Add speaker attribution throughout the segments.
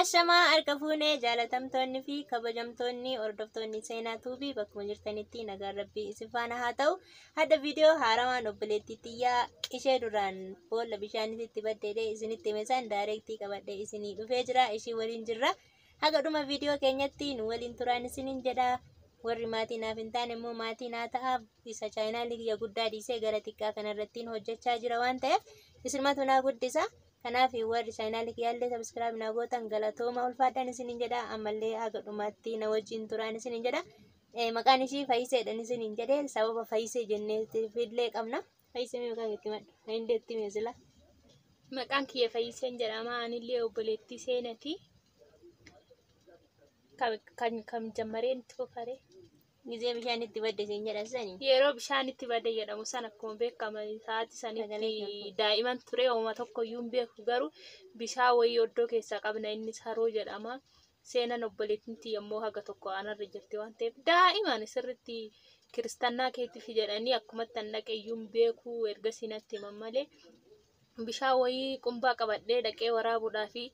Speaker 1: Ashamaa harka fuunee jaalatamtoonni fi kabajamtoonni hordoftoonni Seenaa Tuubii bakkuma jirtanitti nagaan Rabbii isin faana haa ta'u. Hadha viidiyoo haarawaan obboleettii xiyyaa ishee duraan boolla bishaanitti baddeedhee isinitti hime san daayireektii qabadhee isinii dhufee jira. Ishii waliin jirra. Haga dhuma viidiyoo keenyatti nu waliin turaan isiniin jedha. Warri maatii naaf hin taane immoo maatii naa ta'a. Isa chaayinaalii kiyya guddaa dhiisee gara xiqqaa kanarrattiin hojjechaa jira waan ta'eef isinumatu naa guddisa. Kanaaf warri chaayinaalii kiyyaallee sabiskiraayib naa gootan galatooma ulfaadhaan isiniin jedha. Ammallee haga dhumaatti na wajjin turaan isiniin jedha. Maqaan ishii Fayyiseedhaan isiniin jedhe sababa Fayyisee jenneefillee qabna. Fayyisee mee maqaan itti madha? Inni itti meesila.
Speaker 2: Maqaan kiyya Fayyiseen jedhama. Anillee obboleettii Seenati. Kan jammareen itti fufare.
Speaker 1: Gizee bishaan itti badde siin jedhan sani.
Speaker 2: Yeroo bishaan itti badde jedhamu san akkuma beekamu sa'aatii sanitti daa'iman ture uuma tokko iyyuu hin beeku garuu bishaan wayii oddoo keessaa qabna innis haroo jedhama. Seenan obboleettiin yommuu haga tokko anarra jirti waan ta'eef daa'iman sirriitti kiristannaa keetiif jedhanii akkumatti an dhaqe iyyuu hin beeku ergasii natti himan malee bishaan wayii qumbaa qabadhee dhaqee waraabuudhaafi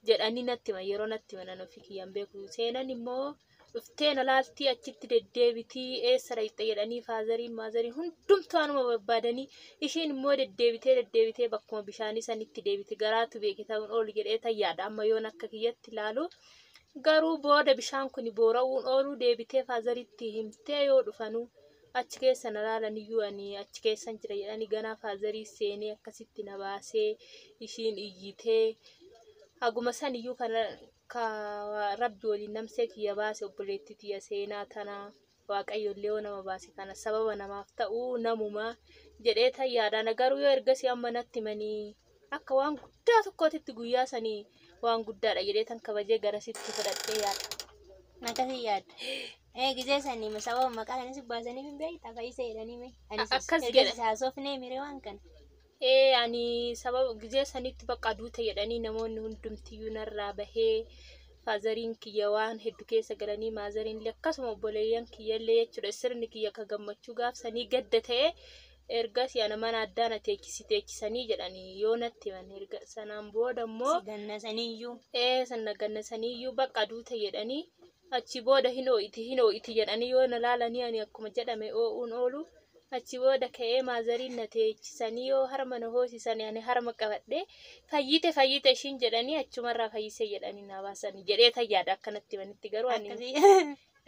Speaker 2: jedhanii natti himan yeroo natti himan ofii kiyyaan beeku. Seenan immoo dhuftee na laaltii achitti deddeebitii eessa dhaqxe jedhanii faazariin maazariin hundumtuu anuma barbaadanii ishiin immoo deddeebitee deddeebitee bakkuma bishaanii sanitti deebite garaatu beeke ta'uun oolu jedhee tayyaadha amma yoon akka kiyyatti ilaalu. Garuu booda bishaan kun boora'uun ooluu deebitee faazaritti himtee yoo dhufanuu achi keessa na laalan iyyuu ani achi keessan jira jedhanii ganaa faazarii seenee akkasitti na baasee ishiin iyyitee haguma san iyyuu kana ka rabbi waliin namsee kiyya baase obboleettii tiyya Seenaa tana waaqayyoollee yoo nama baase kana sababa namaaf ta'uu namuma jedhee tayyaadhaan garuu yoo ergasii amma natti himanii akka waan guddaa tokkootitti guyyaa sanii waan guddaadha jedhee tan kabajee garasitti fudhadhee yaada.
Speaker 1: Akkasii yaadda. Gizee sanii sababa maqaa kanas baasanii hin beektaa Fayyisee jedhanii mee.
Speaker 2: Akkas
Speaker 1: Ergasii
Speaker 2: jedha.
Speaker 1: haasofnee miree waan kana.
Speaker 2: Ani sababa gizee sanitti bakka duute jedhanii namoonni hundumtiyyuu narraa bahee faazariin kiyya waan hedduu keessa galanii maazariin illee akkasuma obboleeyyan kiyya illee jechuudha sirni kiyya ka gammachuu gaafsanii gadda ta'e ergasii ana mana addaa na teechisi teechisanii jedhanii yoo natti himan erga sanaan booda immoo
Speaker 1: Si gannasaniyyuu.
Speaker 2: Sana gannasaniiyyuu bakka duute jedhanii achi booda hin oo'iti hin oo'iti jedhanii yoo na laalanii ani akkuma jedhame oo'uun oolu achi booda ka'ee maazariin na teechisanii yoo harma na hoosisan ani harma qabadhee fayyite fayyite ishiin jedhanii achumarraa fayyisee jedhanii na baasanii jedhee tayyaadha akkanatti himanitti garuu ani
Speaker 1: Akkasii.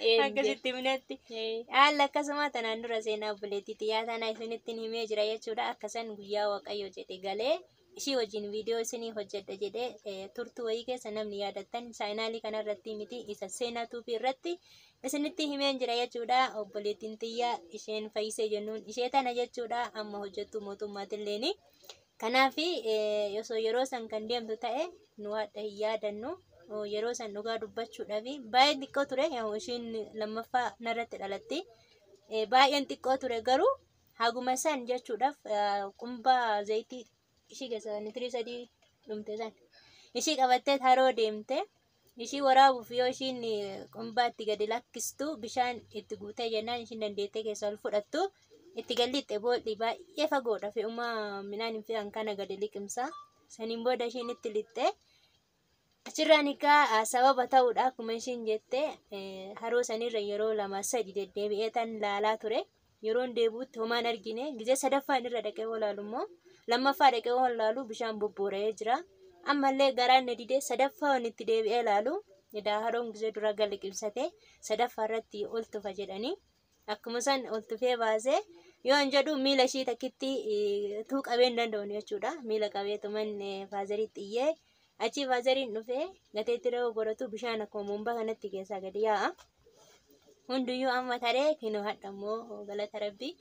Speaker 2: hin
Speaker 1: Akkasitti himnetti.
Speaker 2: beeku.
Speaker 1: Haala akkasuma tanaan dura seenaa obboleettii xiyyaa tanaa isinitti himee jira jechuudha. Akkasan guyyaa Waaqayyo jedhe galee ishii wajjin viidiyoo isinii hojjedha jedhee turtuu wayii keessa namni yaadattan chaayinaalii kanarratti miti isa Seenaa Tuubii irratti isinitti himeen jira jechuudha. Obboleettiin xiyyaa isheen Fayyisee jennuun ishee tana jechuudha. Amma hojjettuu mootummaatilleeni. Kanaaf osoo yeroo san kan deemtu ta'e nu hadha hin yaadannu. Yeroo san dhugaa dubbachuudhaaf baay'een xiqqoo ture. Ishiin lammaffaa narratti dhalatti. Baay'een xiqqoo ture garuu haguma san jechuudhaaf qumbaa zayitii ishii keessa litrii 3 dhumte san ishii qabattee haroo deemte ishii waraabuuf yoo ishiin qumbaa itti gadi lakkistu bishaan itti guutee jennaan ishiin dandeettee keessa ol fudhattu itti galliixxe boolli baay'ee fagoodha fe'uma midhaan hin fe'an kana gadi liqimsa saniin booda ishiin itti lixxe achirraan egaa sababa ta'uudha akkuma ishiin jette haroo sanirra yeroo 2 3 deddeebi'ee tan laalaa ture yeroon deebi'utti homaan argine gizee sadaffaan irra dhaqee olaalu immoo lammaffaa dhaqee olaalu bishaan bobboora'ee jira ammallee garaan na didee sadaffaan itti deebi'ee laalu edaa haroon gizee dura gadi liqimsate sadaffaa irratti ol tufa jedhanii akkuma san ol tufee baasee yoo hin jedhu miila ishii takkitti tuu qabee hin danda'u jechuudha miila qabeetuman faazariitti iyyee achi faazariin dhufee gateetti re'uu godhatu bishaan akkuma mumbaa kanatti keessaa gadi yaa'a. Hunduyyuu amma taree kinoo hadha immoo galata rabbii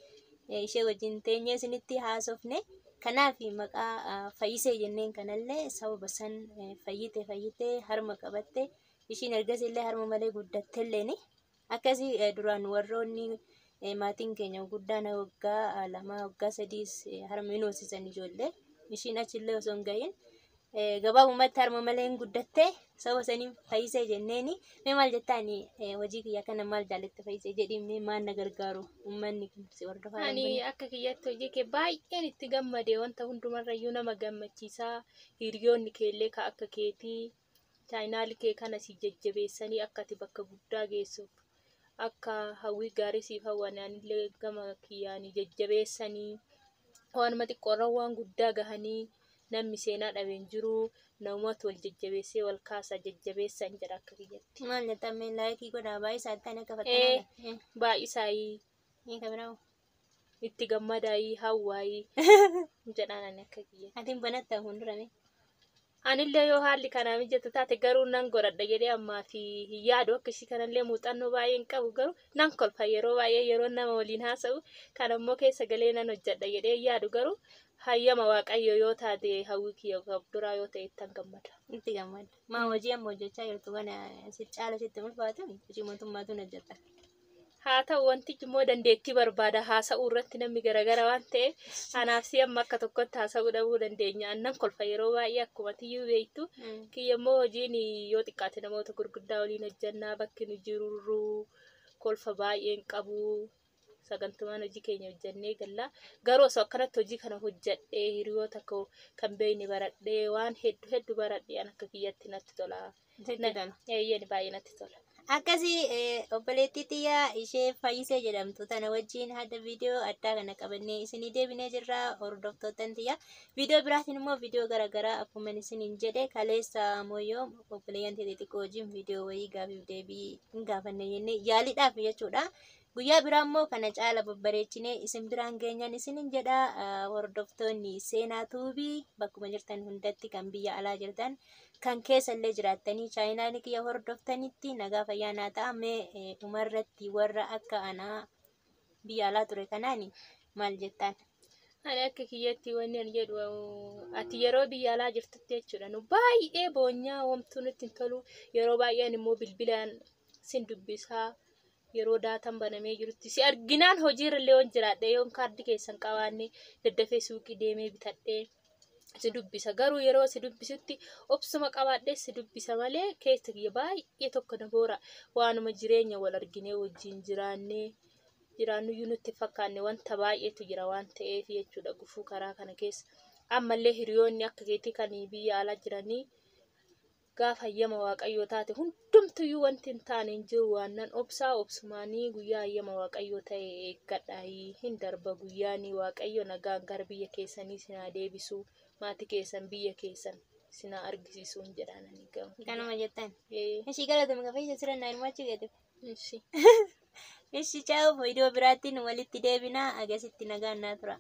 Speaker 1: ishee wajjin teenyee isinitti haasofne. Kanaaf maqaa Fayyisee jenneen kanallee sababa san fayyite fayyite harma qabatte ishiin ergasiillee harma malee guddattelleeni. Akkasii duraan warroonni maatiin keenya guddaan waggaa 2 waggaa 3 harma hin hoosisan ijoollee ishiin achillee osoo hin gahin Gabaabumatti harma malee hin guddatte sababa saniin fayyisee jenneeni. Mee maal jettaani hojii kiyya kana maal jaalatte fayyisee jedhii mee maal na gargaaru uummanni kun si hordofaa?
Speaker 2: Ani akka kiyyatti hojii kee baay'een itti gammade, wanta hundumarrayyuu nama gammachiisaa, hiriyoonni keellee ka akka keetii chaayinaalii kee kana si jajjabeessanii akka ati bakka guddaa geessuuf akka hawwii gaarii siif hawwan, anillee gama kiyyaanii jajjabeessanii waanuma xiqqoorra waan guddaa gahanii namni seenaa dhabeen jiru, namumatu wal jajjabeessee wal kaasa, jajjabeessan jedha akka kiyyatti.
Speaker 1: Maal jettan mee laayikii godhaa baay'isaa ittaan akka fattanaa.
Speaker 2: Baay'isaayii.
Speaker 1: Ni ka biraa
Speaker 2: itti gammadaayii hawwaayii jedhaan ani akka kiyyatti.
Speaker 1: Atiin banatta fuuldura mee?
Speaker 2: Anillee yoo haalli kanaa mijatu taate garuu nan godhadha jedhee ammaa fi hin yaadu, akka ishii kanallee muuxannoo baay'ee hin qabu, garuu nan kolfa yeroo baay'ee yeroo nama waliin haasa'u, kan ammoo keessa galee nan hojjedha jedhee hin yaadu, garuu hayyama Waaqayyo yoo taate hawwii kiyya duraa yoo ta'e ittan gammada.
Speaker 1: Itti gammada. Maa hojii amma hojjechaa jirtu kana si caala sitti ulfaatu hojii mootummaatu hojjetta.
Speaker 2: Haa ta'u, wantichi immoo dandeettii barbaada, haasa'uu irratti namni garagara waan ta'eef anaaf si amma akka tokkotti haasa'uu dhabuu dandeenya. Annan kolfa yeroo baay'ee akkuma tiyyuu beektu. Kiyya immoo hojiin yoo xiqqaate namoota gurguddaa waliin hojjannaa, bakki nu jirru kolfa baay'een qabu. Sagantumaan hojii keenya hojjannee galla. Garuu osoo akkanatti hojii kana hojjadhee hiriyoota koo kan beekne baradhee waan hedduu hedduu baradhee an akka kiyyatti natti tola.
Speaker 1: Sitti tola.
Speaker 2: Eeyyeen, baay'ee natti tola.
Speaker 1: Akkasii obboleettii xiyyaa ishee Fayyisee jedhamtu tana wajjin hadda viidiyoo addaa kana qabannee isinii deebinee jirra, hordoftoottan xiyyaa. Viidiyoo biraatiin immoo viidiyoo garaagaraa akkuma isiniin jedhe kaleessa mooyyoo obboleeyyan xixiqqoo wajjin viidiyoo wayii gaafiif deebii hin gaafanne jennee yaaliidhaaf jechuudha. Guyyaa biraa immoo kana caala babbareechinee isin biraan geenyan isinin jedha, hordoftoonni Seenaa Tuubii bakkuma jirtan hundatti, kan biyya alaa jirtan kan keessa illee jiraattanii chaayinaan kiyya hordoftanitti nagaa fayyaa naa ta'a. Mee dhumarratti warra akka anaa biyya alaa ture kanaani maal jettaan?
Speaker 2: Ani akka kiyyatti wanni ani jedhu, ati yeroo biyya alaa jirtutti jechuudha nu baay'ee boonyaa homtuu nutti hin tolu, yeroo baay'een immoo bilbilaan sin dubbisaa, yeroo daataan banamee jirutti si arginaan hojiirra yoon jiraadhe yoon kaardii keessan qabaanne daddafee suuqii deemee bitadhee si dubbisa, garuu yeroo si dubbisutti obsuma qabaadhee si dubbisa malee keessa kiyya baay'ee tokko na boora, waanuma jireenya wal arginee wajjin jiraannee jiraannuyyuu nutti fakkaanne wanta baay'eetu jira waan ta'eef jechuudha gufuu karaa kana keessa. Ammallee hiriyoonni akka keetii kan biyya alaa jiranii gaafa hayyama Waaqayyoo taate hundumtuyyuu wanti hin taane hin jiru, waan nan obsaa obsumaanii guyyaa hayyama Waaqayyoo ta'e eeggadhaayii hin darba guyyaanii, Waaqayyo nagaan gara biyya keessanii sinaa deebisu, maatii keessan biyya keessan sinaa argisiisuun jedhaan ani gama.
Speaker 1: Kanuma jettan. Ishii galatoomi ka Fayyisee sirannaa hirmaachuu keetiif.
Speaker 2: Ishi.
Speaker 1: Ishi, chaa'u, viidiyoo biraattiin walitti deebinaa, agasitti nagaan naa tura.